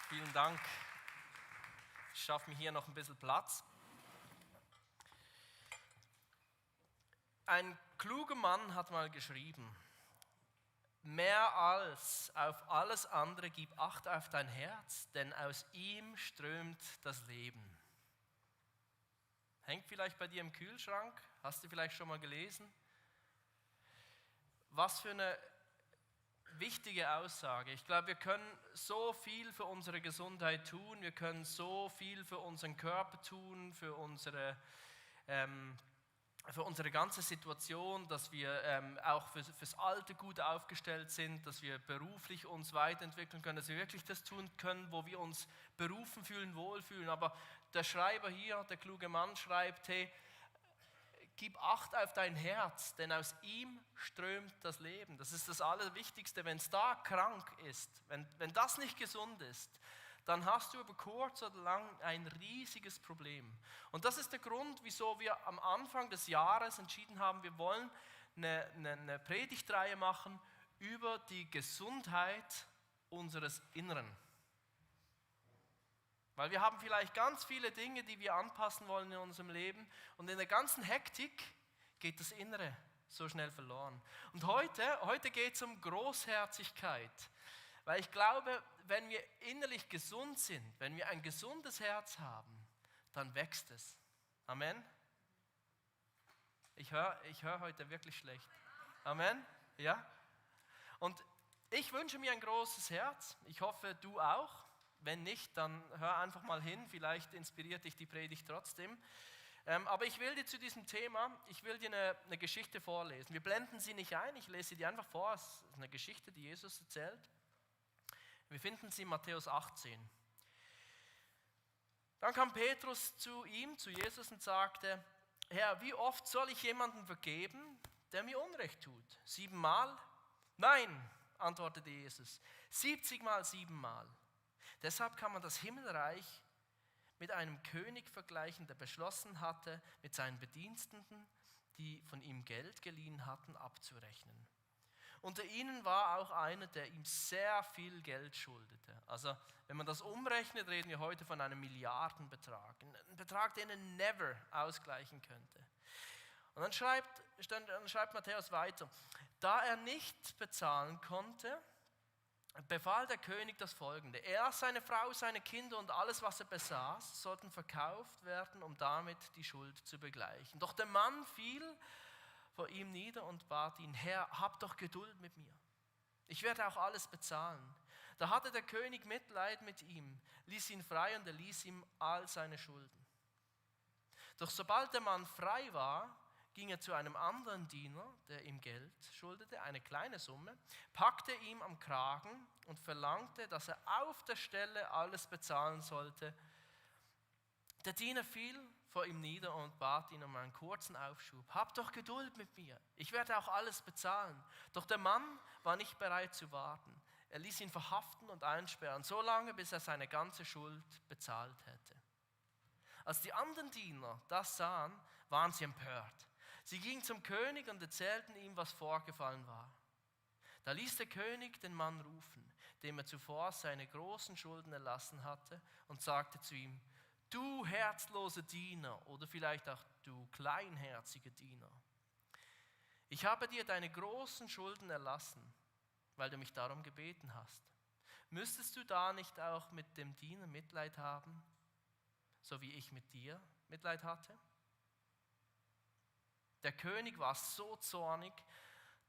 Vielen Dank. Ich schaffe mir hier noch ein bisschen Platz. Ein kluger Mann hat mal geschrieben: Mehr als auf alles andere gib Acht auf dein Herz, denn aus ihm strömt das Leben. Hängt vielleicht bei dir im Kühlschrank, hast du vielleicht schon mal gelesen? Was für eine wichtige Aussage. Ich glaube, wir können so viel für unsere Gesundheit tun, wir können so viel für unseren Körper tun, für unsere ganze Situation, dass wir auch fürs Alter gut aufgestellt sind, dass wir beruflich uns weiterentwickeln können, dass wir wirklich das tun können, wo wir uns berufen fühlen, wohlfühlen. Aber der Schreiber hier, der kluge Mann schreibt, hey, gib Acht auf dein Herz, denn aus ihm strömt das Leben. Das ist das Allerwichtigste. Wenn es da krank ist, wenn das nicht gesund ist, dann hast du über kurz oder lang ein riesiges Problem. Und das ist der Grund, wieso wir am Anfang des Jahres entschieden haben, wir wollen eine Predigtreihe machen über die Gesundheit unseres Inneren. Weil wir haben vielleicht ganz viele Dinge, die wir anpassen wollen in unserem Leben, und in der ganzen Hektik geht das Innere so schnell verloren. Und heute geht es um Großherzigkeit, weil ich glaube, wenn wir innerlich gesund sind, wenn wir ein gesundes Herz haben, dann wächst es. Amen? Ich hör heute wirklich schlecht. Amen? Ja? Und ich wünsche mir ein großes Herz, ich hoffe, du auch. Wenn nicht, dann hör einfach mal hin, vielleicht inspiriert dich die Predigt trotzdem. Aber ich will dir zu diesem Thema, ich will dir eine Geschichte vorlesen. Wir blenden sie nicht ein, ich lese sie dir einfach vor. Es ist eine Geschichte, die Jesus erzählt. Wir finden sie in Matthäus 18. Dann kam Petrus zu Jesus und sagte: Herr, wie oft soll ich jemandem vergeben, der mir Unrecht tut? 7 Mal? Nein, antwortete Jesus, 70 Mal 7 Mal. Deshalb kann man das Himmelreich mit einem König vergleichen, der beschlossen hatte, mit seinen Bediensteten, die von ihm Geld geliehen hatten, abzurechnen. Unter ihnen war auch einer, der ihm sehr viel Geld schuldete. Also, wenn man das umrechnet, reden wir heute von einem Milliardenbetrag. Ein Betrag, den er never ausgleichen könnte. Und dann schreibt Matthäus weiter: Da er nicht bezahlen konnte, befahl der König das Folgende: Er, seine Frau, seine Kinder und alles, was er besaß, sollten verkauft werden, um damit die Schuld zu begleichen. Doch der Mann fiel vor ihm nieder und bat ihn: Herr, hab doch Geduld mit mir. Ich werde auch alles bezahlen. Da hatte der König Mitleid mit ihm, ließ ihn frei und erließ ihm all seine Schulden. Doch sobald der Mann frei war, ging er zu einem anderen Diener, der ihm Geld schuldete, eine kleine Summe, packte ihm am Kragen und verlangte, dass er auf der Stelle alles bezahlen sollte. Der Diener fiel vor ihm nieder und bat ihn um einen kurzen Aufschub. Hab doch Geduld mit mir, ich werde auch alles bezahlen. Doch der Mann war nicht bereit zu warten. Er ließ ihn verhaften und einsperren, so lange, bis er seine ganze Schuld bezahlt hätte. Als die anderen Diener das sahen, waren sie empört. Sie gingen zum König und erzählten ihm, was vorgefallen war. Da ließ der König den Mann rufen, dem er zuvor seine großen Schulden erlassen hatte, und sagte zu ihm: Du herzloser Diener, oder vielleicht auch du kleinherziger Diener, ich habe dir deine großen Schulden erlassen, weil du mich darum gebeten hast. Müsstest du da nicht auch mit dem Diener Mitleid haben, so wie ich mit dir Mitleid hatte? Der König war so zornig,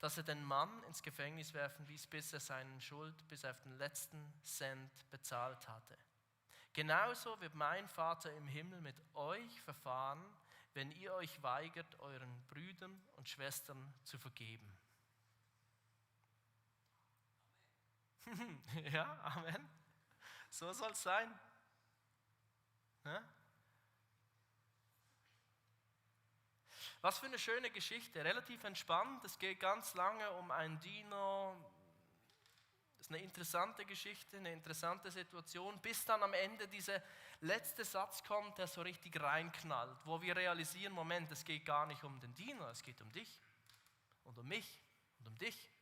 dass er den Mann ins Gefängnis werfen ließ, bis er seine Schuld bis auf den letzten Cent bezahlt hatte. Genauso wird mein Vater im Himmel mit euch verfahren, wenn ihr euch weigert, euren Brüdern und Schwestern zu vergeben. Ja, Amen. So soll es sein. Ja? Was für eine schöne Geschichte, relativ entspannt. Es geht ganz lange um einen Diener. Das ist eine interessante Geschichte, eine interessante Situation, bis dann am Ende dieser letzte Satz kommt, der so richtig reinknallt, wo wir realisieren: Moment, es geht gar nicht um den Diener, es geht um dich und um mich und um dich.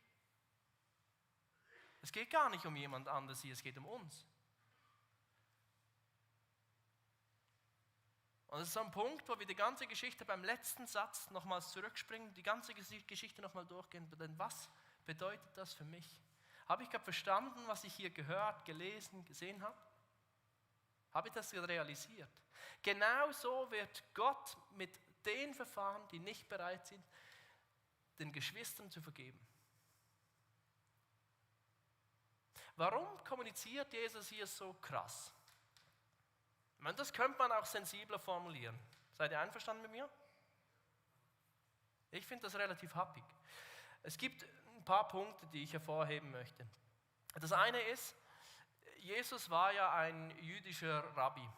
Es geht gar nicht um jemand anderes hier, es geht um uns. Und das ist so ein Punkt, wo wir die ganze Geschichte beim letzten Satz nochmals zurückspringen, die ganze Geschichte nochmal durchgehen. Denn was bedeutet das für mich? Habe ich gerade verstanden, was ich hier gehört, gelesen, gesehen habe? Habe ich das realisiert? Genauso wird Gott mit den verfahren, die nicht bereit sind, den Geschwistern zu vergeben. Warum kommuniziert Jesus hier so krass? Ich meine, das könnte man auch sensibler formulieren. Seid ihr einverstanden mit mir? Ich finde das relativ happig. Es gibt ein paar Punkte, die ich hervorheben möchte. Das eine ist, Jesus war ja ein jüdischer Rabbi.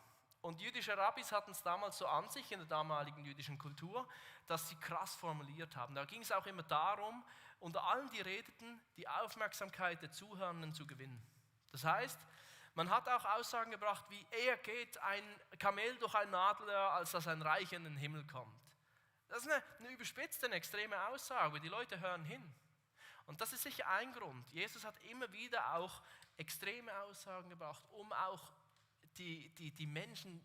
Und jüdische Rabbis hatten es damals so an sich in der damaligen jüdischen Kultur, dass sie krass formuliert haben. Da ging es auch immer darum, unter allen, die redeten, die Aufmerksamkeit der Zuhörenden zu gewinnen. Das heißt, man hat auch Aussagen gebracht, wie eher geht ein Kamel durch ein Nadelöhr, als dass ein Reich in den Himmel kommt. Das ist eine überspitzte, eine extreme Aussage, die Leute hören hin. Und das ist sicher ein Grund. Jesus hat immer wieder auch extreme Aussagen gebracht, um auch die Menschen,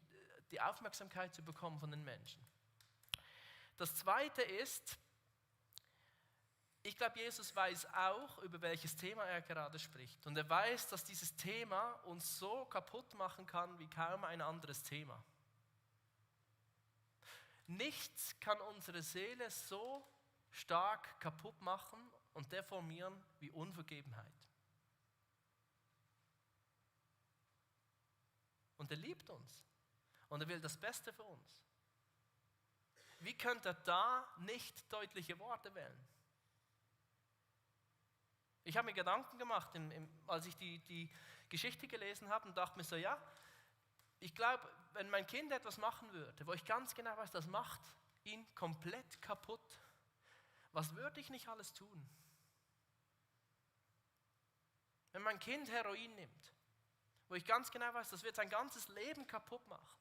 die Aufmerksamkeit zu bekommen von den Menschen. Das Zweite ist, ich glaube, Jesus weiß auch, über welches Thema er gerade spricht. Und er weiß, dass dieses Thema uns so kaputt machen kann wie kaum ein anderes Thema. Nichts kann unsere Seele so stark kaputt machen und deformieren wie Unvergebenheit. Und er liebt uns. Und er will das Beste für uns. Wie könnte er da nicht deutliche Worte wählen? Ich habe mir Gedanken gemacht, als ich die Geschichte gelesen habe und dachte mir so, ja, ich glaube, wenn mein Kind etwas machen würde, wo ich ganz genau weiß, das macht ihn komplett kaputt, was würde ich nicht alles tun? Wenn mein Kind Heroin nimmt, wo ich ganz genau weiß, das wird sein ganzes Leben kaputt machen.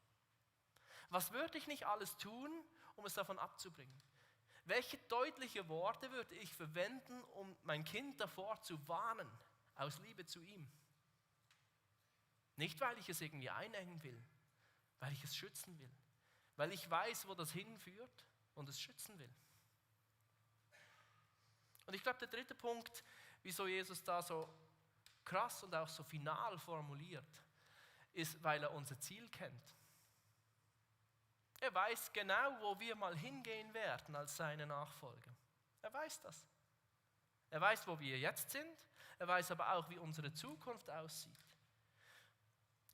Was würde ich nicht alles tun, um es davon abzubringen? Welche deutliche Worte würde ich verwenden, um mein Kind davor zu warnen, aus Liebe zu ihm? Nicht, weil ich es irgendwie einengen will, weil ich es schützen will, weil ich weiß, wo das hinführt und es schützen will. Und ich glaube, der dritte Punkt, wieso Jesus da so krass und auch so final formuliert, ist, weil er unser Ziel kennt. Er weiß genau, wo wir mal hingehen werden als seine Nachfolger. Er weiß das. Er weiß, wo wir jetzt sind. Er weiß aber auch, wie unsere Zukunft aussieht.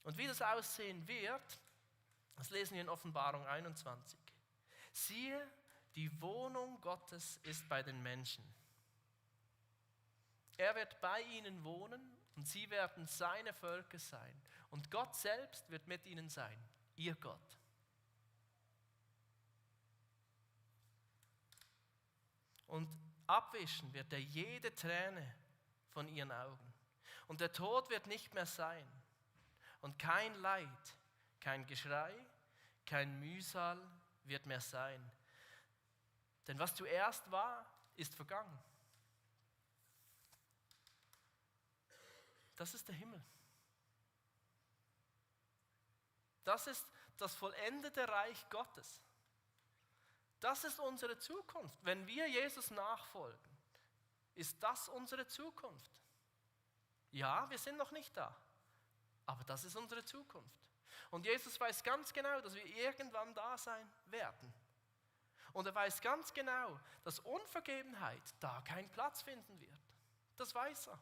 Und wie das aussehen wird, das lesen wir in Offenbarung 21. Siehe, die Wohnung Gottes ist bei den Menschen. Er wird bei ihnen wohnen und sie werden seine Völker sein. Und Gott selbst wird mit ihnen sein, ihr Gott. Und abwischen wird er jede Träne von ihren Augen. Und der Tod wird nicht mehr sein. Und kein Leid, kein Geschrei, kein Mühsal wird mehr sein. Denn was zuerst war, ist vergangen. Das ist der Himmel. Das ist das vollendete Reich Gottes. Das ist unsere Zukunft. Wenn wir Jesus nachfolgen, ist das unsere Zukunft. Ja, wir sind noch nicht da, aber das ist unsere Zukunft. Und Jesus weiß ganz genau, dass wir irgendwann da sein werden. Und er weiß ganz genau, dass Unvergebenheit da keinen Platz finden wird. Das weiß er.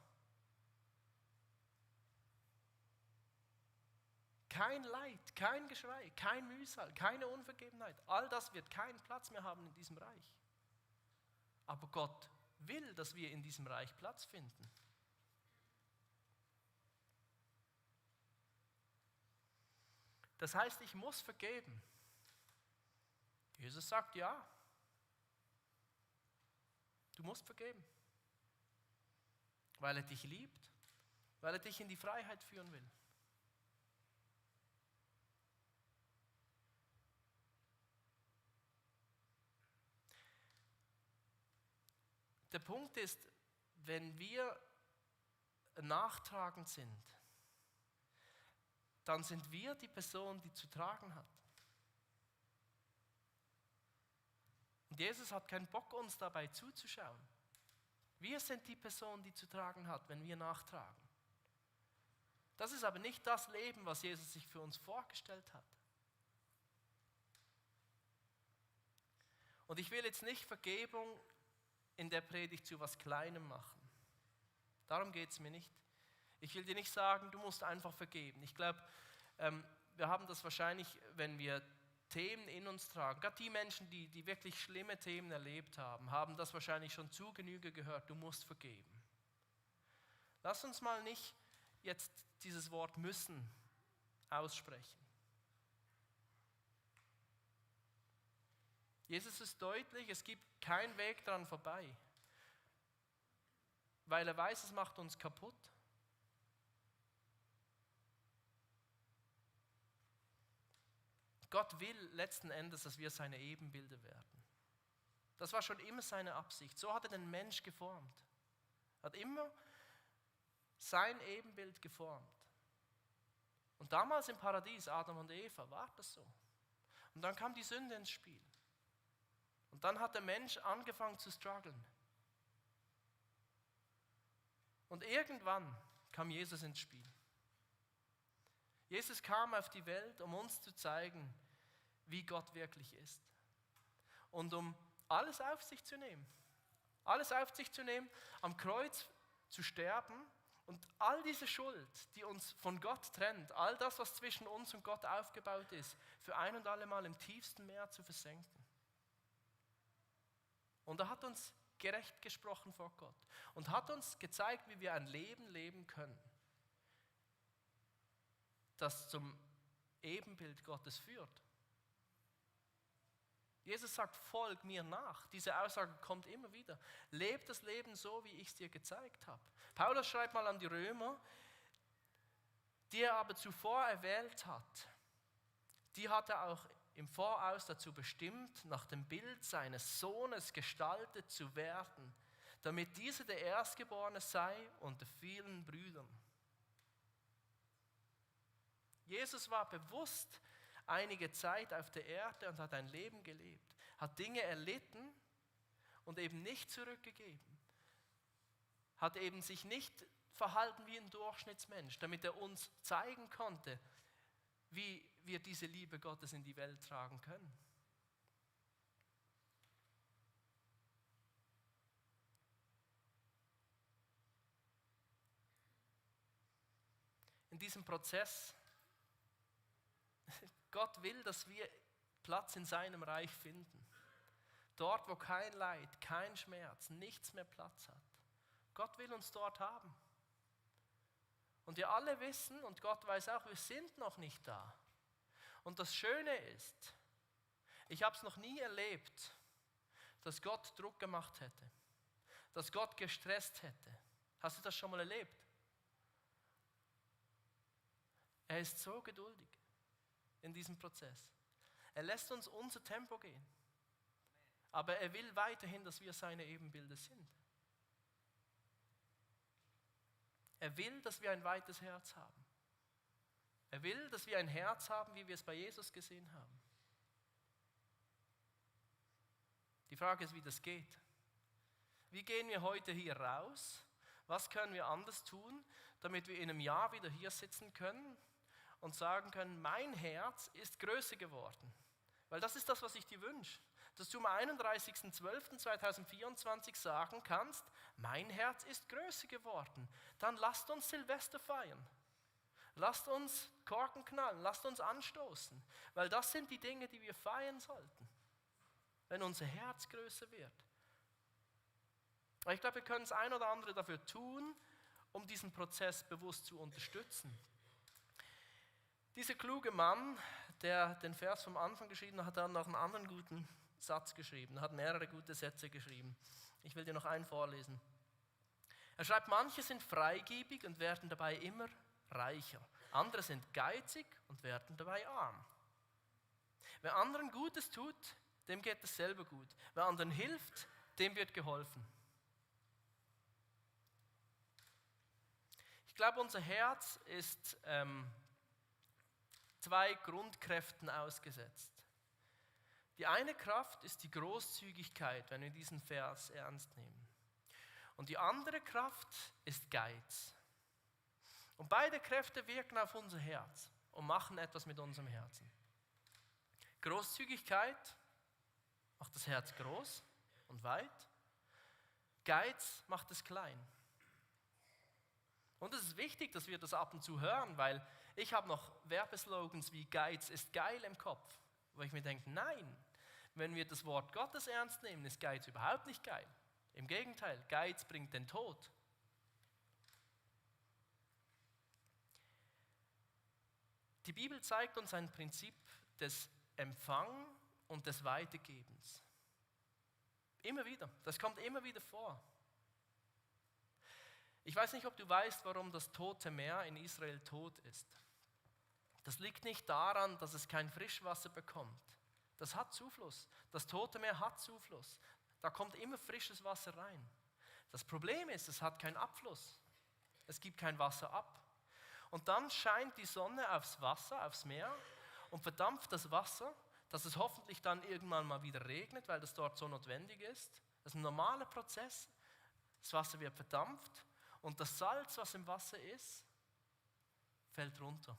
Kein Leid, kein Geschrei, kein Mühsal, keine Unvergebenheit. All das wird keinen Platz mehr haben in diesem Reich. Aber Gott will, dass wir in diesem Reich Platz finden. Das heißt, ich muss vergeben. Jesus sagt ja. Du musst vergeben. Weil er dich liebt, weil er dich in die Freiheit führen will. Der Punkt ist, wenn wir nachtragend sind, dann sind wir die Person, die zu tragen hat. Und Jesus hat keinen Bock, uns dabei zuzuschauen. Wir sind die Person, die zu tragen hat, wenn wir nachtragen. Das ist aber nicht das Leben, was Jesus sich für uns vorgestellt hat. Und ich will jetzt nicht Vergebung in der Predigt zu was Kleinem machen. Darum geht es mir nicht. Ich will dir nicht sagen, du musst einfach vergeben. Ich glaube, wir haben das wahrscheinlich, wenn wir Themen in uns tragen. Gerade die Menschen, die wirklich schlimme Themen erlebt haben, haben das wahrscheinlich schon zu Genüge gehört. Du musst vergeben. Lass uns mal nicht jetzt dieses Wort müssen aussprechen. Jesus ist deutlich, es gibt keinen Weg daran vorbei, weil er weiß, es macht uns kaputt. Gott will letzten Endes, dass wir seine Ebenbilder werden. Das war schon immer seine Absicht. So hat er den Mensch geformt. Er hat immer sein Ebenbild geformt. Und damals im Paradies, Adam und Eva, war das so. Und dann kam die Sünde ins Spiel. Und dann hat der Mensch angefangen zu strugglen. Und irgendwann kam Jesus ins Spiel. Jesus kam auf die Welt, um uns zu zeigen, wie Gott wirklich ist. Und um alles auf sich zu nehmen. Alles auf sich zu nehmen, am Kreuz zu sterben und all diese Schuld, die uns von Gott trennt, all das, was zwischen uns und Gott aufgebaut ist, für ein und alle Mal im tiefsten Meer zu versenken. Und er hat uns gerecht gesprochen vor Gott und hat uns gezeigt, wie wir ein Leben leben können, das zum Ebenbild Gottes führt. Jesus sagt, folg mir nach. Diese Aussage kommt immer wieder. Leb das Leben so, wie ich es dir gezeigt habe. Paulus schreibt mal an die Römer, die er aber zuvor erwählt hat, die hat er auch im Voraus dazu bestimmt, nach dem Bild seines Sohnes gestaltet zu werden, damit dieser der Erstgeborene sei unter vielen Brüdern. Jesus war bewusst einige Zeit auf der Erde und hat ein Leben gelebt, hat Dinge erlitten und eben nicht zurückgegeben, hat eben sich nicht verhalten wie ein Durchschnittsmensch, damit er uns zeigen konnte, wie wir diese Liebe Gottes in die Welt tragen können. In diesem Prozess, Gott will, dass wir Platz in seinem Reich finden. Dort, wo kein Leid, kein Schmerz, nichts mehr Platz hat. Gott will uns dort haben. Und wir alle wissen, und Gott weiß auch, wir sind noch nicht da. Und das Schöne ist, ich habe es noch nie erlebt, dass Gott Druck gemacht hätte, dass Gott gestresst hätte. Hast du das schon mal erlebt? Er ist so geduldig in diesem Prozess. Er lässt uns unser Tempo gehen. Aber er will weiterhin, dass wir seine Ebenbilder sind. Er will, dass wir ein weites Herz haben. Er will, dass wir ein Herz haben, wie wir es bei Jesus gesehen haben. Die Frage ist, wie das geht. Wie gehen wir heute hier raus? Was können wir anders tun, damit wir in einem Jahr wieder hier sitzen können und sagen können, mein Herz ist größer geworden. Weil das ist das, was ich dir wünsche. Dass du am 31.12.2024 sagen kannst, mein Herz ist größer geworden. Dann lasst uns Silvester feiern. Lasst uns Korken knallen, lasst uns anstoßen. Weil das sind die Dinge, die wir feiern sollten. Wenn unser Herz größer wird. Ich glaube, wir können das ein oder andere dafür tun, um diesen Prozess bewusst zu unterstützen. Dieser kluge Mann, der den Vers vom Anfang geschrieben hat, hat noch einen anderen guten Satz geschrieben. Er hat mehrere gute Sätze geschrieben. Ich will dir noch einen vorlesen. Er schreibt, manche sind freigebig und werden dabei immer reicher. Andere sind geizig und werden dabei arm. Wer anderen Gutes tut, dem geht es selber gut. Wer anderen hilft, dem wird geholfen. Ich glaube, unser Herz ist zwei Grundkräften ausgesetzt. Die eine Kraft ist die Großzügigkeit, wenn wir diesen Vers ernst nehmen. Und die andere Kraft ist Geiz. Und beide Kräfte wirken auf unser Herz und machen etwas mit unserem Herzen. Großzügigkeit macht das Herz groß und weit. Geiz macht es klein. Und es ist wichtig, dass wir das ab und zu hören, weil ich habe noch Werbeslogans wie Geiz ist geil im Kopf, wo ich mir denke, nein, wenn wir das Wort Gottes ernst nehmen, ist Geiz überhaupt nicht geil. Im Gegenteil, Geiz bringt den Tod. Die Bibel zeigt uns ein Prinzip des Empfang und des Weitergebens. Immer wieder, das kommt immer wieder vor. Ich weiß nicht, ob du weißt, warum das Tote Meer in Israel tot ist. Das liegt nicht daran, dass es kein Frischwasser bekommt. Das hat Zufluss. Das Tote Meer hat Zufluss. Da kommt immer frisches Wasser rein. Das Problem ist, es hat keinen Abfluss. Es gibt kein Wasser ab. Und dann scheint die Sonne aufs Wasser, aufs Meer und verdampft das Wasser, dass es hoffentlich dann irgendwann mal wieder regnet, weil das dort so notwendig ist. Das ist ein normaler Prozess. Das Wasser wird verdampft und das Salz, was im Wasser ist, fällt runter.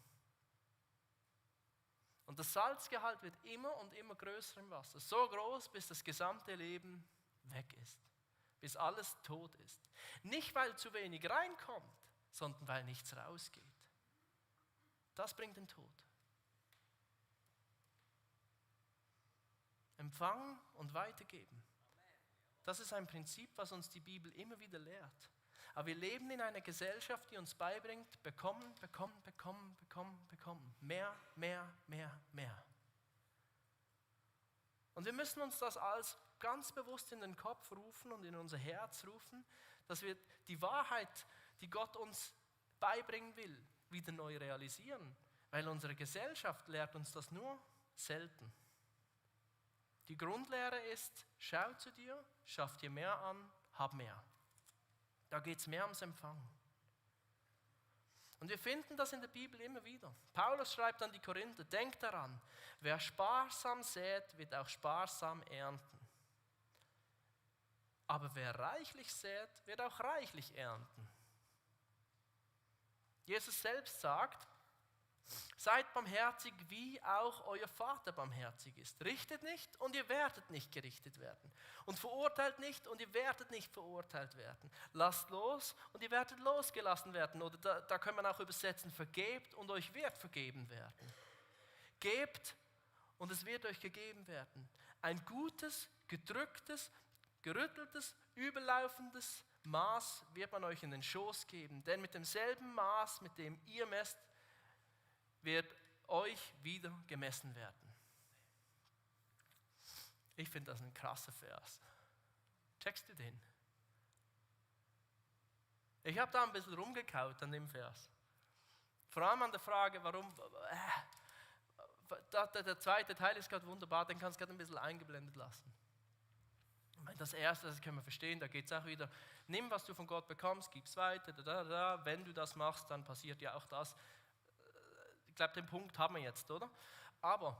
Und das Salzgehalt wird immer und immer größer im Wasser. So groß, bis das gesamte Leben weg ist. Bis alles tot ist. Nicht, weil zu wenig reinkommt, sondern weil nichts rausgeht. Das bringt den Tod. Empfangen und weitergeben. Das ist ein Prinzip, was uns die Bibel immer wieder lehrt. Aber wir leben in einer Gesellschaft, die uns beibringt, bekommen, bekommen, bekommen, bekommen, bekommen. Mehr, mehr, mehr, mehr. Und wir müssen uns das als ganz bewusst in den Kopf rufen und in unser Herz rufen, dass wir die Wahrheit, die Gott uns beibringen will, wieder neu realisieren. Weil unsere Gesellschaft lehrt uns das nur selten. Die Grundlehre ist, schau zu dir, schaff dir mehr an, hab mehr. Da geht es mehr ums Empfangen. Und wir finden das in der Bibel immer wieder. Paulus schreibt an die Korinther, denkt daran, wer sparsam sät, wird auch sparsam ernten. Aber wer reichlich sät, wird auch reichlich ernten. Jesus selbst sagt, seid barmherzig, wie auch euer Vater barmherzig ist. Richtet nicht und ihr werdet nicht gerichtet werden. Und verurteilt nicht und ihr werdet nicht verurteilt werden. Lasst los und ihr werdet losgelassen werden. Oder da kann man auch übersetzen, vergebt und euch wird vergeben werden. Gebt und es wird euch gegeben werden. Ein gutes, gedrücktes, gerütteltes, überlaufendes Maß wird man euch in den Schoß geben. Denn mit demselben Maß, mit dem ihr messt, wird euch wieder gemessen werden. Ich finde das ein krasser Vers. Checkst du den? Ich habe da ein bisschen rumgekaut an dem Vers. Vor allem an der Frage, warum. Der zweite Teil ist gerade wunderbar, den kannst du gerade ein bisschen eingeblendet lassen. Das erste, das können wir verstehen, da geht es auch wieder, nimm, was du von Gott bekommst, gib es weiter, wenn du das machst, dann passiert ja auch das. Ich glaube, den Punkt haben wir jetzt, oder? Aber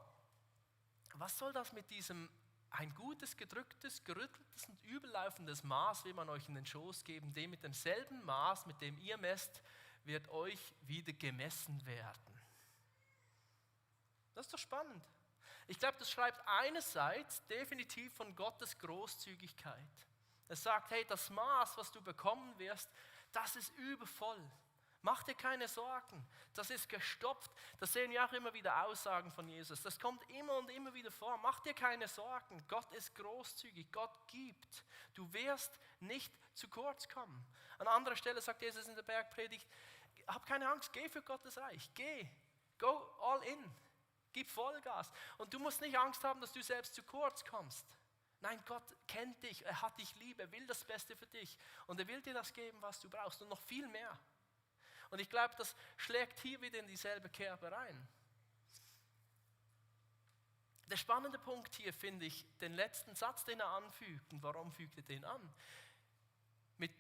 was soll das mit diesem, ein gutes, gedrücktes, gerütteltes und überlaufendes Maß will man euch in den Schoß geben, dem mit demselben Maß, mit dem ihr messt, wird euch wieder gemessen werden. Das ist doch spannend. Ich glaube, das schreibt einerseits definitiv von Gottes Großzügigkeit. Es sagt, hey, das Maß, was du bekommen wirst, das ist übervoll. Mach dir keine Sorgen, das ist gestopft. Das sehen wir auch immer wieder Aussagen von Jesus. Das kommt immer und immer wieder vor. Mach dir keine Sorgen, Gott ist großzügig, Gott gibt. Du wirst nicht zu kurz kommen. An anderer Stelle sagt Jesus in der Bergpredigt, hab keine Angst, geh für Gottes Reich, geh, go all in. Gib Vollgas. Und du musst nicht Angst haben, dass du selbst zu kurz kommst. Nein, Gott kennt dich, er hat dich lieb, er will das Beste für dich. Und er will dir das geben, was du brauchst und noch viel mehr. Und ich glaube, das schlägt hier wieder in dieselbe Kerbe rein. Der spannende Punkt hier finde ich den letzten Satz, den er anfügt. Und warum fügt er den an? Mit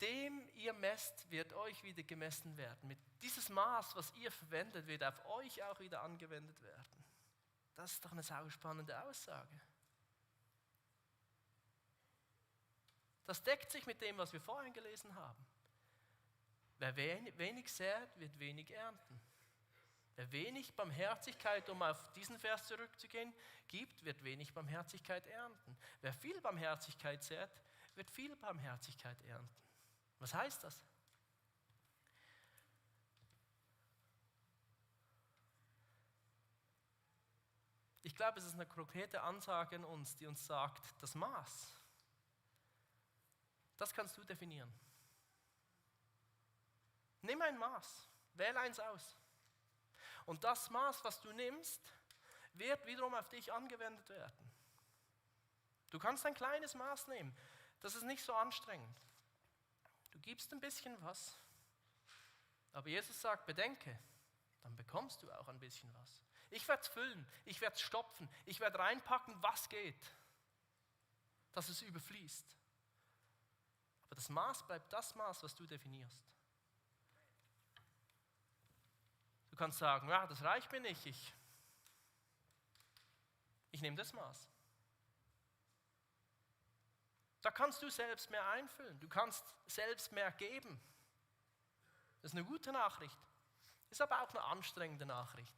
dem ihr messt, wird euch wieder gemessen werden. Mit dieses Maß, was ihr verwendet, wird auf euch auch wieder angewendet werden. Das ist doch eine sauspannende Aussage. Das deckt sich mit dem, was wir vorhin gelesen haben. Wer wenig sät, wird wenig ernten. Wer wenig Barmherzigkeit, um auf diesen Vers zurückzugehen, gibt, wird wenig Barmherzigkeit ernten. Wer viel Barmherzigkeit sät, wird viel Barmherzigkeit ernten. Was heißt das? Ich glaube, es ist eine konkrete Ansage an uns, die uns sagt, das Maß, das kannst du definieren. Nimm ein Maß, wähle eins aus. Und das Maß, was du nimmst, wird wiederum auf dich angewendet werden. Du kannst ein kleines Maß nehmen, das ist nicht so anstrengend. Du gibst ein bisschen was, aber Jesus sagt, bedenke, dann bekommst du auch ein bisschen was. Ich werde es füllen, ich werde es stopfen, ich werde reinpacken, was geht, dass es überfließt. Aber das Maß bleibt das Maß, was du definierst. Du kannst sagen, ja, das reicht mir nicht, ich nehme das Maß. Da kannst du selbst mehr einfüllen, du kannst selbst mehr geben. Das ist eine gute Nachricht, ist aber auch eine anstrengende Nachricht.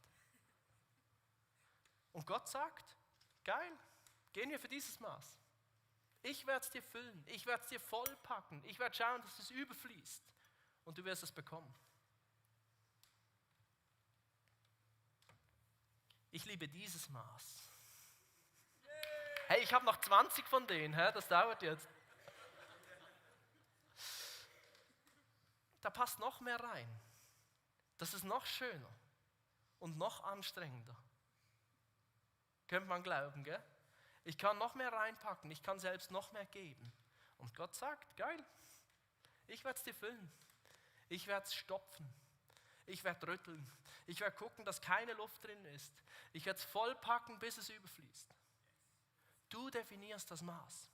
Und Gott sagt, geil, gehen wir für dieses Maß. Ich werde es dir füllen, ich werde es dir vollpacken, ich werde schauen, dass es überfließt und du wirst es bekommen. Ich liebe dieses Maß. Hey, ich habe noch 20 von denen, das dauert jetzt. Da passt noch mehr rein. Das ist noch schöner und noch anstrengender. Könnte man glauben, gell? Ich kann noch mehr reinpacken, ich kann selbst noch mehr geben. Und Gott sagt, geil, ich werde es dir füllen. Ich werde es stopfen. Ich werde rütteln. Ich werde gucken, dass keine Luft drin ist. Ich werde es vollpacken, bis es überfließt. Du definierst das Maß.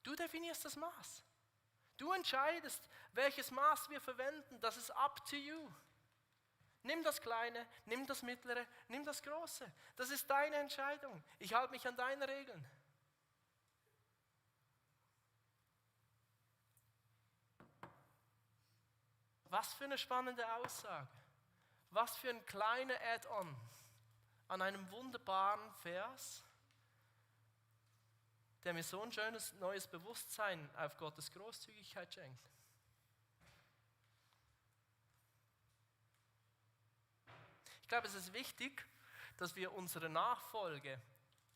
Du definierst das Maß. Du entscheidest, welches Maß wir verwenden. Das ist up to you. Nimm das Kleine, nimm das Mittlere, nimm das Große. Das ist deine Entscheidung. Ich halte mich an deine Regeln. Was für eine spannende Aussage. Was für ein kleiner Add-on an einem wunderbaren Vers, der mir so ein schönes neues Bewusstsein auf Gottes Großzügigkeit schenkt. Ich glaube, es ist wichtig, dass wir unsere Nachfolge,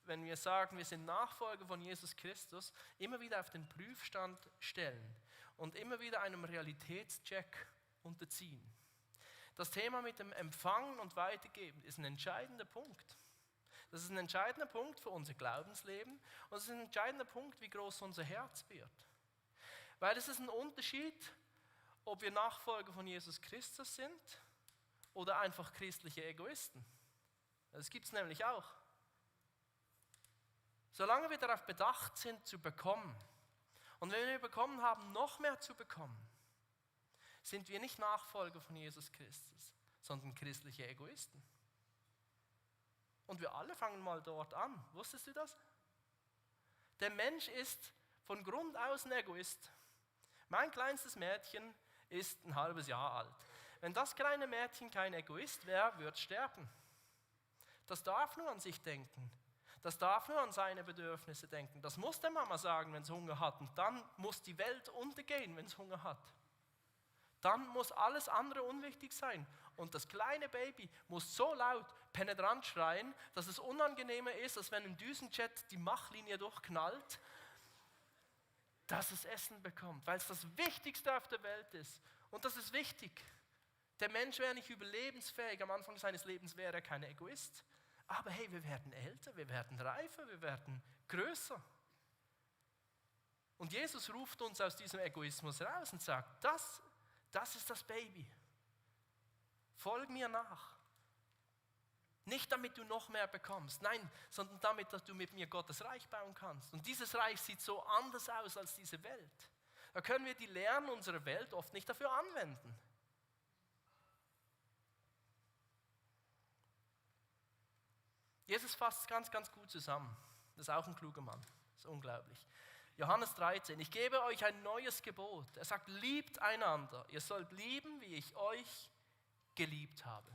wenn wir sagen, wir sind Nachfolger von Jesus Christus, immer wieder auf den Prüfstand stellen und immer wieder einem Realitätscheck unterziehen. Das Thema mit dem Empfangen und Weitergeben ist ein entscheidender Punkt. Das ist ein entscheidender Punkt für unser Glaubensleben und es ist ein entscheidender Punkt, wie groß unser Herz wird. Weil es ist ein Unterschied, ob wir Nachfolger von Jesus Christus sind oder einfach christliche Egoisten. Das gibt es nämlich auch. Solange wir darauf bedacht sind, zu bekommen, und wenn wir bekommen haben, noch mehr zu bekommen, sind wir nicht Nachfolger von Jesus Christus, sondern christliche Egoisten. Und wir alle fangen mal dort an. Wusstest du das? Der Mensch ist von Grund aus ein Egoist. Mein kleinstes Mädchen ist ein halbes Jahr alt. Wenn das kleine Mädchen kein Egoist wäre, würde es sterben. Das darf nur an sich denken. Das darf nur an seine Bedürfnisse denken. Das muss der Mama sagen, wenn es Hunger hat. Und dann muss die Welt untergehen, wenn es Hunger hat. Dann muss alles andere unwichtig sein. Und das kleine Baby muss so laut, penetrant schreien, dass es unangenehmer ist, als wenn ein Düsenjet die Machlinie durchknallt, dass es Essen bekommt, weil es das Wichtigste auf der Welt ist. Und das ist wichtig. Der Mensch wäre nicht überlebensfähig. Am Anfang seines Lebens wäre er kein Egoist. Aber hey, wir werden älter, wir werden reifer, wir werden größer. Und Jesus ruft uns aus diesem Egoismus raus und sagt, das ist das Baby. Folg mir nach. Nicht damit du noch mehr bekommst, nein, sondern damit, dass du mit mir Gottes Reich bauen kannst. Und dieses Reich sieht so anders aus als diese Welt. Da können wir die Lehren unserer Welt oft nicht dafür anwenden. Jesus fasst es ganz, ganz gut zusammen. Das ist auch ein kluger Mann. Das ist unglaublich. Johannes 13, ich gebe euch ein neues Gebot. Er sagt, liebt einander. Ihr sollt lieben, wie ich euch geliebt habe.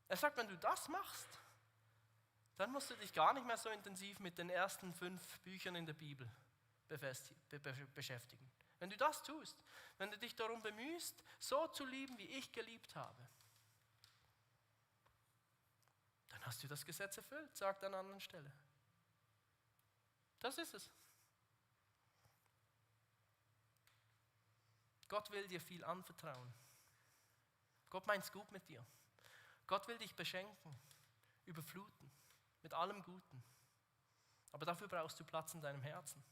Er sagt, wenn du das machst, dann musst du dich gar nicht mehr so intensiv mit den ersten 5 Büchern in der Bibel beschäftigen. Wenn du das tust, wenn du dich darum bemühst, so zu lieben, wie ich geliebt habe, dann hast du das Gesetz erfüllt, sagt er an einer anderen Stelle. Das ist es. Gott will dir viel anvertrauen. Gott meint es gut mit dir. Gott will dich beschenken, überfluten, mit allem Guten. Aber dafür brauchst du Platz in deinem Herzen.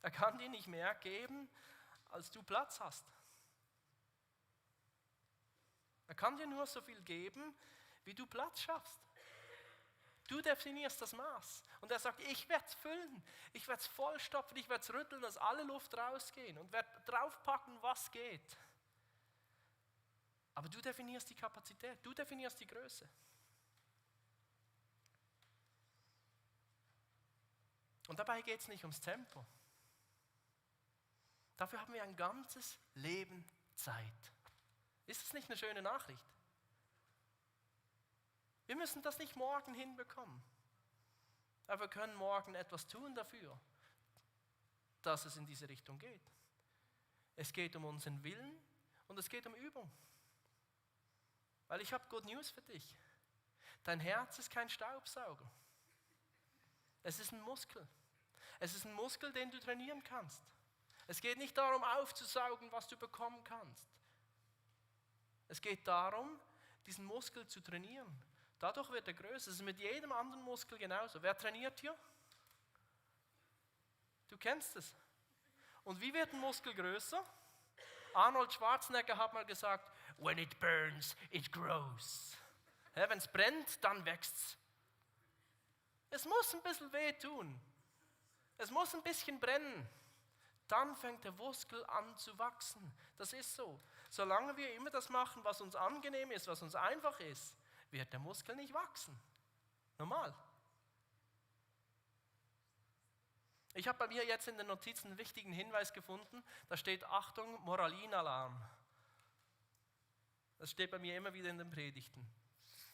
Er kann dir nicht mehr geben, als du Platz hast. Er kann dir nur so viel geben, wie du Platz schaffst. Du definierst das Maß. Und er sagt, ich werde es füllen, ich werde es vollstopfen, ich werde es rütteln, dass alle Luft rausgehen und werde draufpacken, was geht. Aber du definierst die Kapazität, du definierst die Größe. Und dabei geht es nicht ums Tempo. Dafür haben wir ein ganzes Leben Zeit. Ist das nicht eine schöne Nachricht? Wir müssen das nicht morgen hinbekommen. Aber wir können morgen etwas tun dafür, dass es in diese Richtung geht. Es geht um unseren Willen und es geht um Übung. Weil ich habe Good News für dich. Dein Herz ist kein Staubsauger. Es ist ein Muskel. Es ist ein Muskel, den du trainieren kannst. Es geht nicht darum, aufzusaugen, was du bekommen kannst. Es geht darum, diesen Muskel zu trainieren. Dadurch wird er größer. Es ist mit jedem anderen Muskel genauso. Wer trainiert hier? Du kennst es. Und wie wird ein Muskel größer? Arnold Schwarzenegger hat mal gesagt, when it burns, it grows. Ja, wenn es brennt, dann wächst es. Es muss ein bisschen wehtun. Es muss ein bisschen brennen. Dann fängt der Muskel an zu wachsen. Das ist so. Solange wir immer das machen, was uns angenehm ist, was uns einfach ist, wird der Muskel nicht wachsen. Normal. Ich habe bei mir jetzt in den Notizen einen wichtigen Hinweis gefunden. Da steht, Achtung, Moralinalarm. Das steht bei mir immer wieder in den Predigten.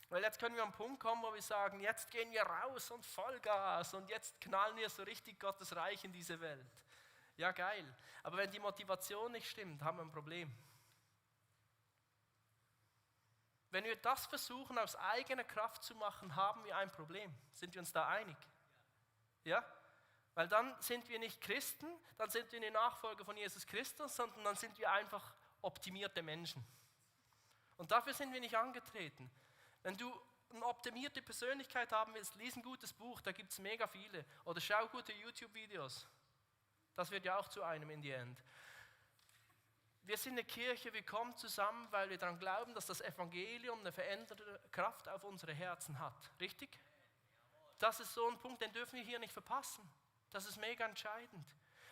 Weil jetzt können wir am Punkt kommen, wo wir sagen, jetzt gehen wir raus und Vollgas und jetzt knallen wir so richtig Gottes Reich in diese Welt. Ja, geil. Aber wenn die Motivation nicht stimmt, haben wir ein Problem. Wenn wir das versuchen, aus eigener Kraft zu machen, haben wir ein Problem. Sind wir uns da einig? Ja? Weil dann sind wir nicht Christen, dann sind wir nicht Nachfolger von Jesus Christus, sondern dann sind wir einfach optimierte Menschen. Und dafür sind wir nicht angetreten. Wenn du eine optimierte Persönlichkeit haben willst, lies ein gutes Buch, da gibt es mega viele. Oder schau gute YouTube-Videos. Das wird ja auch zu einem in die End. Wir sind eine Kirche, wir kommen zusammen, weil wir daran glauben, dass das Evangelium eine veränderte Kraft auf unsere Herzen hat. Richtig? Das ist so ein Punkt, den dürfen wir hier nicht verpassen. Das ist mega entscheidend.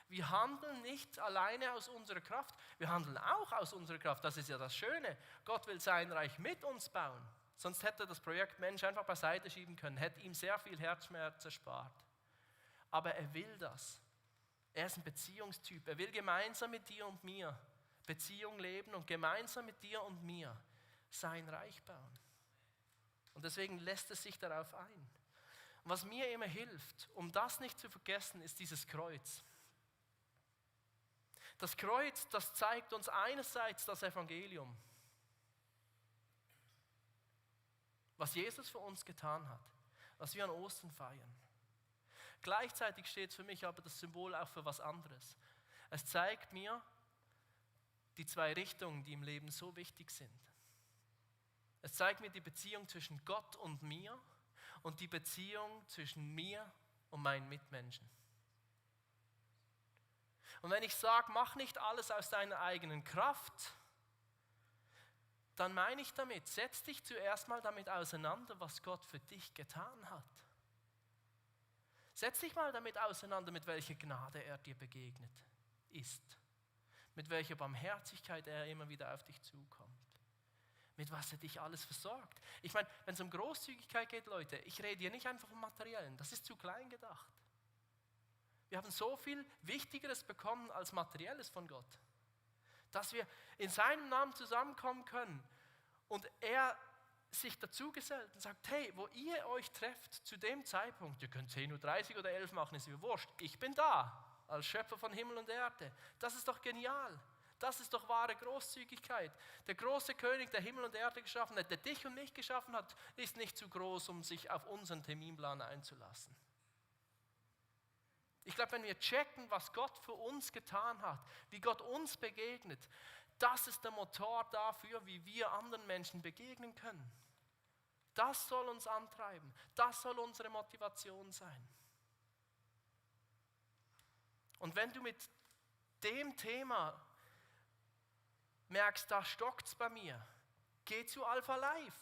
Wir handeln nicht alleine aus unserer Kraft, wir handeln auch aus unserer Kraft. Das ist ja das Schöne. Gott will sein Reich mit uns bauen. Sonst hätte er das Projekt Mensch einfach beiseite schieben können, hätte ihm sehr viel Herzschmerz erspart. Aber er will das. Er ist ein Beziehungstyp. Er will gemeinsam mit dir und mir Beziehung leben und gemeinsam mit dir und mir sein Reich bauen. Und deswegen lässt es sich darauf ein. Und was mir immer hilft, um das nicht zu vergessen, ist dieses Kreuz. Das Kreuz, das zeigt uns einerseits das Evangelium, was Jesus für uns getan hat, was wir an Ostern feiern. Gleichzeitig steht für mich aber das Symbol auch für was anderes. Es zeigt mir die 2 Richtungen, die im Leben so wichtig sind. Es zeigt mir die Beziehung zwischen Gott und mir und die Beziehung zwischen mir und meinen Mitmenschen. Und wenn ich sage, mach nicht alles aus deiner eigenen Kraft, dann meine ich damit, setz dich zuerst mal damit auseinander, was Gott für dich getan hat. Setz dich mal damit auseinander, mit welcher Gnade er dir begegnet ist. Mit welcher Barmherzigkeit er immer wieder auf dich zukommt. mit was er dich alles versorgt. Ich meine, wenn es um Großzügigkeit geht, Leute, ich rede hier nicht einfach vom Materiellen, das ist zu klein gedacht. Wir haben so viel Wichtigeres bekommen als Materielles von Gott, dass wir in seinem Namen zusammenkommen können und er sich dazu gesellt und sagt, hey, wo ihr euch trefft zu dem Zeitpunkt, ihr könnt 10:30 Uhr oder 11 machen, ist mir wurscht, ich bin da als Schöpfer von Himmel und Erde. Das ist doch genial. Das ist doch wahre Großzügigkeit. Der große König, der Himmel und Erde geschaffen hat, der dich und mich geschaffen hat, ist nicht zu groß, um sich auf unseren Terminplan einzulassen. Ich glaube, wenn wir checken, was Gott für uns getan hat, wie Gott uns begegnet, das ist der Motor dafür, wie wir anderen Menschen begegnen können. Das soll uns antreiben. Das soll unsere Motivation sein. Und wenn du mit dem Thema merkst, da stockt es bei mir, geh zu Alpha Life.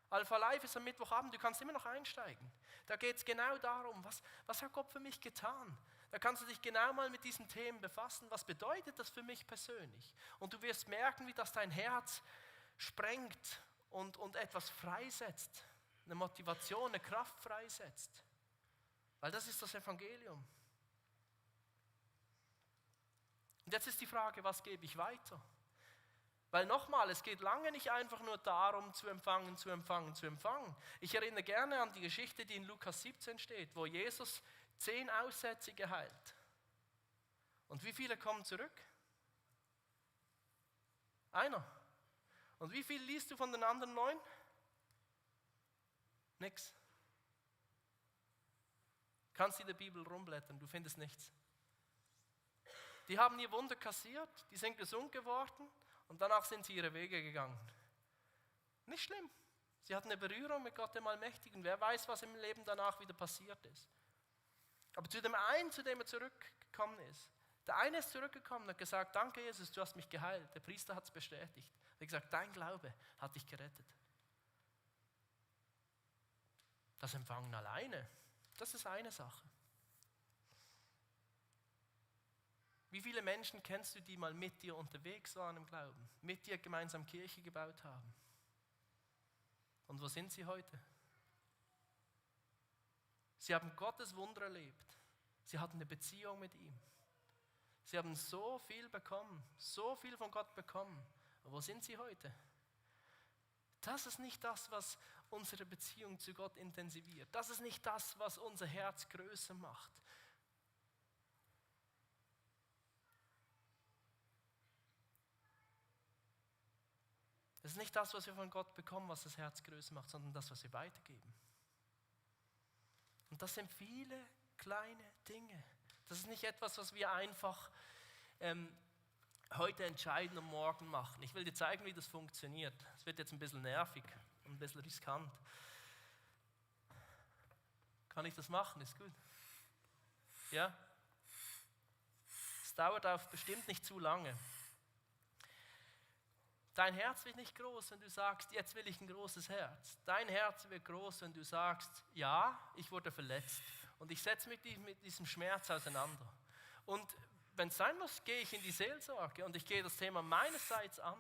Alpha Life ist am Mittwochabend, du kannst immer noch einsteigen. Da geht es genau darum, was hat Gott für mich getan? Da kannst du dich genau mal mit diesen Themen befassen. Was bedeutet das für mich persönlich? Und du wirst merken, wie das dein Herz sprengt und etwas freisetzt. Eine Motivation, eine Kraft freisetzt. Weil das ist das Evangelium. Und jetzt ist die Frage, was gebe ich weiter? Weil nochmal, es geht lange nicht einfach nur darum, zu empfangen, zu empfangen, zu empfangen. Ich erinnere gerne an die Geschichte, die in Lukas 17 steht, wo Jesus 10 Aussätzige heilt. Und wie viele kommen zurück? Einer. Und wie viel liest du von den anderen 9? Nix. Kannst in der Bibel rumblättern, du findest nichts. Die haben ihr Wunder kassiert, die sind gesund geworden und danach sind sie ihre Wege gegangen. Nicht schlimm. Sie hatten eine Berührung mit Gott, dem Allmächtigen. Wer weiß, was im Leben danach wieder passiert ist. Aber zu dem einen, zu dem er zurückgekommen ist, der eine ist zurückgekommen und hat gesagt, danke Jesus, du hast mich geheilt. Der Priester hat es bestätigt. Er hat gesagt, dein Glaube hat dich gerettet. Das Empfangen alleine, das ist eine Sache. Wie viele Menschen kennst du, die mal mit dir unterwegs waren im Glauben, mit dir gemeinsam Kirche gebaut haben? Und wo sind sie heute? Sie haben Gottes Wunder erlebt. Sie hatten eine Beziehung mit ihm. Sie haben so viel bekommen, so viel von Gott bekommen. Aber wo sind sie heute? Das ist nicht das, was unsere Beziehung zu Gott intensiviert. Das ist nicht das, was unser Herz größer macht. Das ist nicht das, was wir von Gott bekommen, was das Herz größer macht, sondern das, was wir weitergeben. Und das sind viele kleine Dinge. Das ist nicht etwas, was wir einfach heute entscheiden und morgen machen. Ich will dir zeigen, wie das funktioniert. Es wird jetzt ein bisschen nervig und ein bisschen riskant. Kann ich das machen? Ist gut. Ja? Es dauert auch bestimmt nicht zu lange. Dein Herz wird nicht groß, wenn du sagst, jetzt will ich ein großes Herz. Dein Herz wird groß, wenn du sagst, ja, ich wurde verletzt und ich setze mich mit diesem Schmerz auseinander. Und wenn es sein muss, gehe ich in die Seelsorge und ich gehe das Thema meinerseits an.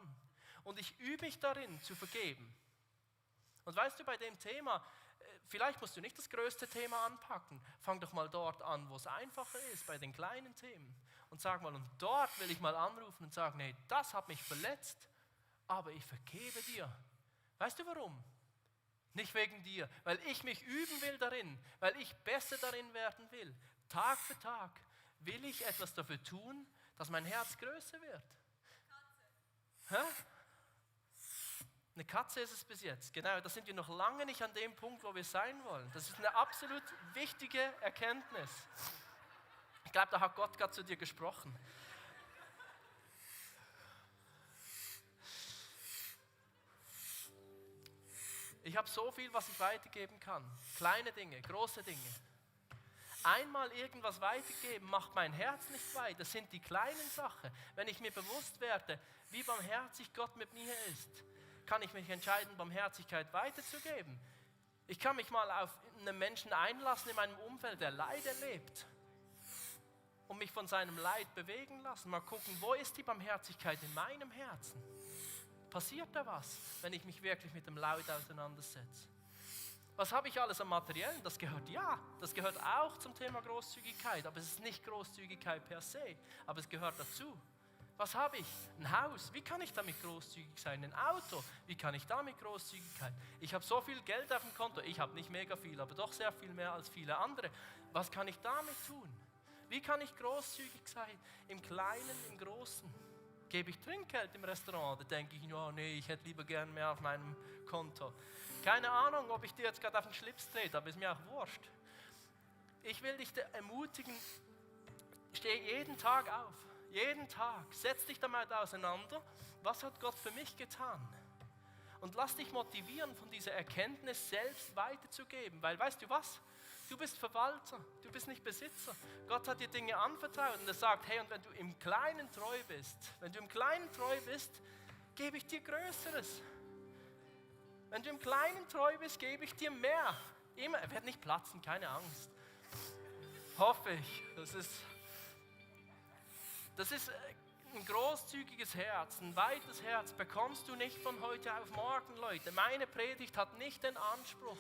Und ich übe mich darin, zu vergeben. Und weißt du, bei dem Thema, vielleicht musst du nicht das größte Thema anpacken. Fang doch mal dort an, wo es einfacher ist, bei den kleinen Themen. Und sag mal, und dort will ich mal anrufen und sagen, nee, das hat mich verletzt. Aber ich vergebe dir. Weißt du warum? Nicht wegen dir, weil ich mich üben will darin, weil ich besser darin werden will. Tag für Tag will ich etwas dafür tun, dass mein Herz größer wird. Katze. Hä? Eine Katze ist es bis jetzt, genau. Da sind wir noch lange nicht an dem Punkt, wo wir sein wollen. Das ist eine absolut wichtige Erkenntnis. Ich glaube, da hat Gott gerade zu dir gesprochen. Ich habe so viel, was ich weitergeben kann. Kleine Dinge, große Dinge. Einmal irgendwas weitergeben, macht mein Herz nicht weit. Das sind die kleinen Sachen. Wenn ich mir bewusst werde, wie barmherzig Gott mit mir ist, kann ich mich entscheiden, Barmherzigkeit weiterzugeben. Ich kann mich mal auf einen Menschen einlassen in meinem Umfeld, der Leid erlebt. Und mich von seinem Leid bewegen lassen. Mal gucken, wo ist die Barmherzigkeit in meinem Herzen? Passiert da was, wenn ich mich wirklich mit dem Laut auseinandersetze? Was habe ich alles am Materiellen? Das gehört auch zum Thema Großzügigkeit, aber es ist nicht Großzügigkeit per se, aber es gehört dazu. Was habe ich? Ein Haus. Wie kann ich damit großzügig sein? Ein Auto. Wie kann ich damit großzügig sein? Ich habe so viel Geld auf dem Konto. Ich habe nicht mega viel, aber doch sehr viel mehr als viele andere. Was kann ich damit tun? Wie kann ich großzügig sein? Im Kleinen, im Großen. Gebe ich Trinkgeld im Restaurant? Da denke ich, oh nee, ich hätte lieber gern mehr auf meinem Konto. Keine Ahnung, ob ich dir jetzt gerade auf den Schlips trete, aber ist mir auch wurscht. Ich will dich ermutigen, steh jeden Tag auf. Jeden Tag, setz dich damit auseinander, was hat Gott für mich getan? Und lass dich motivieren, von dieser Erkenntnis selbst weiterzugeben, weil weißt du was? Du bist Verwalter, du bist nicht Besitzer. Gott hat dir Dinge anvertraut und er sagt, hey, und wenn du im Kleinen treu bist, gebe ich dir Größeres. Wenn du im Kleinen treu bist, gebe ich dir mehr. Immer, er wird nicht platzen, keine Angst. Hoffe ich, das ist ein großzügiges Herz, ein weites Herz bekommst du nicht von heute auf morgen, Leute. Meine Predigt hat nicht den Anspruch,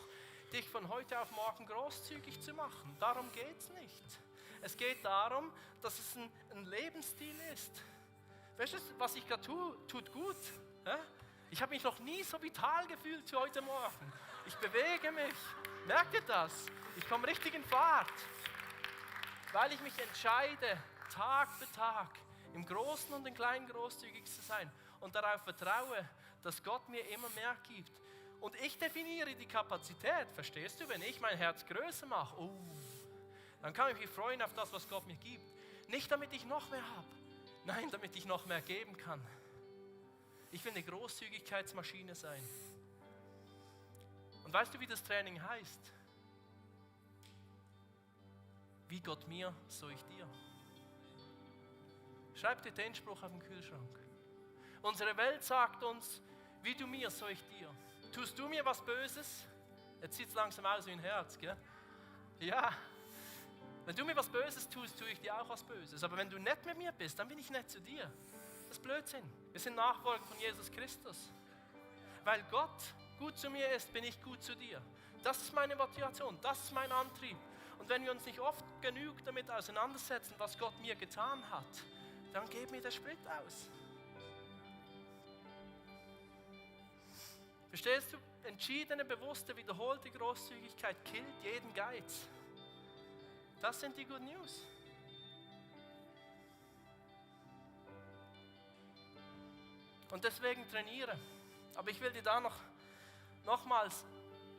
dich von heute auf morgen großzügig zu machen. Darum geht es nicht. Es geht darum, dass es ein Lebensstil ist. Weißt du, was ich gerade tue, tut gut. Ich habe mich noch nie so vital gefühlt wie heute Morgen. Ich bewege mich. Merkt ihr das? Ich komme richtig in Fahrt. Weil ich mich entscheide, Tag für Tag im Großen und im Kleinen großzügig zu sein und darauf vertraue, dass Gott mir immer mehr gibt. Und ich definiere die Kapazität, verstehst du? Wenn ich mein Herz größer mache, dann kann ich mich freuen auf das, was Gott mir gibt. Nicht damit ich noch mehr habe, nein, damit ich noch mehr geben kann. Ich will eine Großzügigkeitsmaschine sein. Und weißt du, wie das Training heißt? Wie Gott mir, so ich dir. Schreib dir den Spruch auf den Kühlschrank. Unsere Welt sagt uns, wie du mir, so ich dir. Tust du mir was Böses? Jetzt sieht es langsam aus wie ein Herz, gell? Ja. Wenn du mir was Böses tust, tue ich dir auch was Böses. Aber wenn du nett mit mir bist, dann bin ich nett zu dir. Das ist Blödsinn. Wir sind Nachfolger von Jesus Christus. Weil Gott gut zu mir ist, bin ich gut zu dir. Das ist meine Motivation, das ist mein Antrieb. Und wenn wir uns nicht oft genug damit auseinandersetzen, was Gott mir getan hat, dann geht mir der Sprit aus. Verstehst du? Entschiedene, bewusste, wiederholte Großzügigkeit killt jeden Geiz. Das sind die Good News. Und deswegen trainiere. Aber ich will dir da nochmals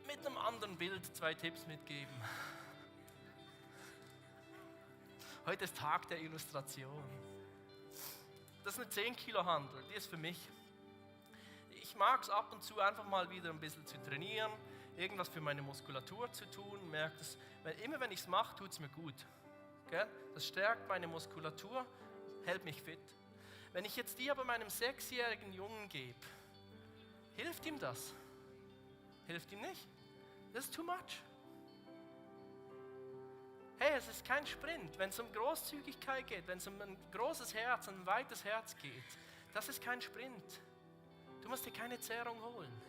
mit einem anderen Bild 2 Tipps mitgeben. Heute ist Tag der Illustration. Das ist eine 10 Kilo Hantel, die ist für mich. Ich mag es ab und zu einfach mal wieder ein bisschen zu trainieren, irgendwas für meine Muskulatur zu tun. Merkt es, immer wenn ich es mache, tut es mir gut. Okay? Das stärkt meine Muskulatur, hält mich fit. Wenn ich jetzt die aber meinem 6-jährigen Jungen gebe, hilft ihm das? Hilft ihm nicht? Das ist too much. Hey, es ist kein Sprint. Wenn es um Großzügigkeit geht, wenn es um ein großes Herz, ein weites Herz geht, das ist kein Sprint. Du musst dir keine Zehrung holen.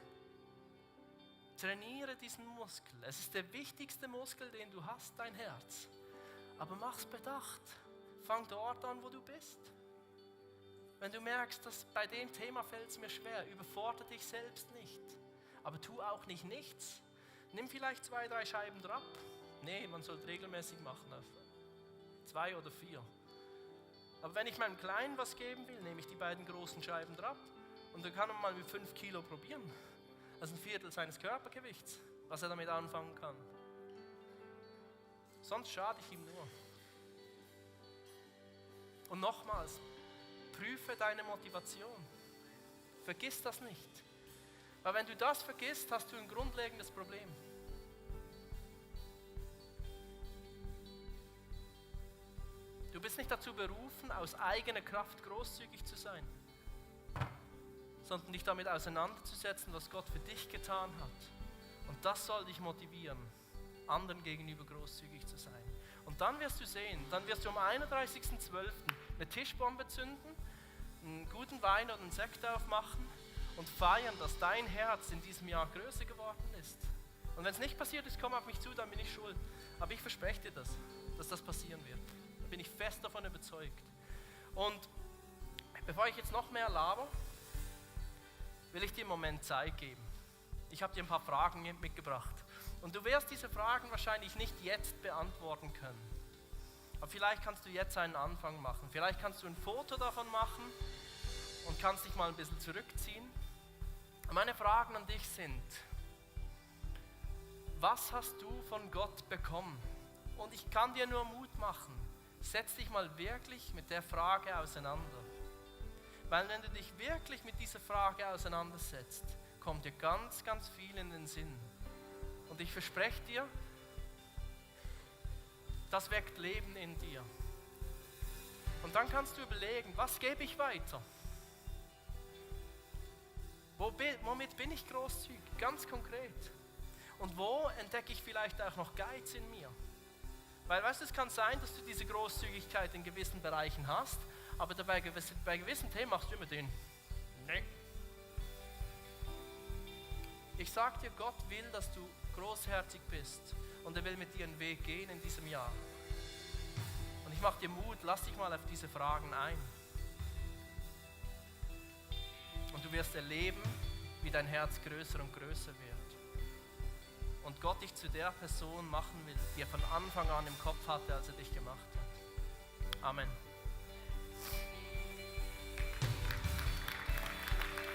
Trainiere diesen Muskel. Es ist der wichtigste Muskel, den du hast, dein Herz. Aber mach's bedacht. Fang dort an, wo du bist. Wenn du merkst, dass bei dem Thema fällt es mir schwer, überfordere dich selbst nicht. Aber tu auch nicht nichts. Nimm vielleicht 2, 3 Scheiben Drap. Nee, man sollte regelmäßig machen, auf 2 oder 4. Aber wenn ich meinem Kleinen was geben will, nehme ich die beiden großen Scheiben Drap und dann kann man mal mit 5 Kilo probieren. Das ist ein Viertel seines Körpergewichts, was er damit anfangen kann. Sonst schade ich ihm nur. Und nochmals, prüfe deine Motivation. Vergiss das nicht. Weil wenn du das vergisst, hast du ein grundlegendes Problem. Du bist nicht dazu berufen, aus eigener Kraft großzügig zu sein, sondern dich damit auseinanderzusetzen, was Gott für dich getan hat. Und das soll dich motivieren, anderen gegenüber großzügig zu sein. Und dann wirst du sehen, dann wirst du am 31.12. eine Tischbombe zünden, einen guten Wein oder einen Sekt aufmachen und feiern, dass dein Herz in diesem Jahr größer geworden ist. Und wenn es nicht passiert ist, komm auf mich zu, dann bin ich schuld. Aber ich verspreche dir das, dass das passieren wird. Da bin ich fest davon überzeugt. Und bevor ich jetzt noch mehr laber, will ich dir einen Moment Zeit geben. Ich habe dir ein paar Fragen mitgebracht. Und du wirst diese Fragen wahrscheinlich nicht jetzt beantworten können. Aber vielleicht kannst du jetzt einen Anfang machen. Vielleicht kannst du ein Foto davon machen und kannst dich mal ein bisschen zurückziehen. Meine Fragen an dich sind: Was hast du von Gott bekommen? Und ich kann dir nur Mut machen. Setz dich mal wirklich mit der Frage auseinander. Weil wenn du dich wirklich mit dieser Frage auseinandersetzt, kommt dir ganz, ganz viel in den Sinn. Und ich verspreche dir, das weckt Leben in dir. Und dann kannst du überlegen, was gebe ich weiter? Womit bin ich großzügig? Ganz konkret. Und wo entdecke ich vielleicht auch noch Geiz in mir? Weil, weißt du, es kann sein, dass du diese Großzügigkeit in gewissen Bereichen hast, aber bei gewissen Themen machst du immer den Nee. Ich sage dir, Gott will, dass du großherzig bist und er will mit dir einen Weg gehen in diesem Jahr. Und ich mache dir Mut, lass dich mal auf diese Fragen ein. Und du wirst erleben, wie dein Herz größer und größer wird. Und Gott dich zu der Person machen will, die er von Anfang an im Kopf hatte, als er dich gemacht hat. Amen.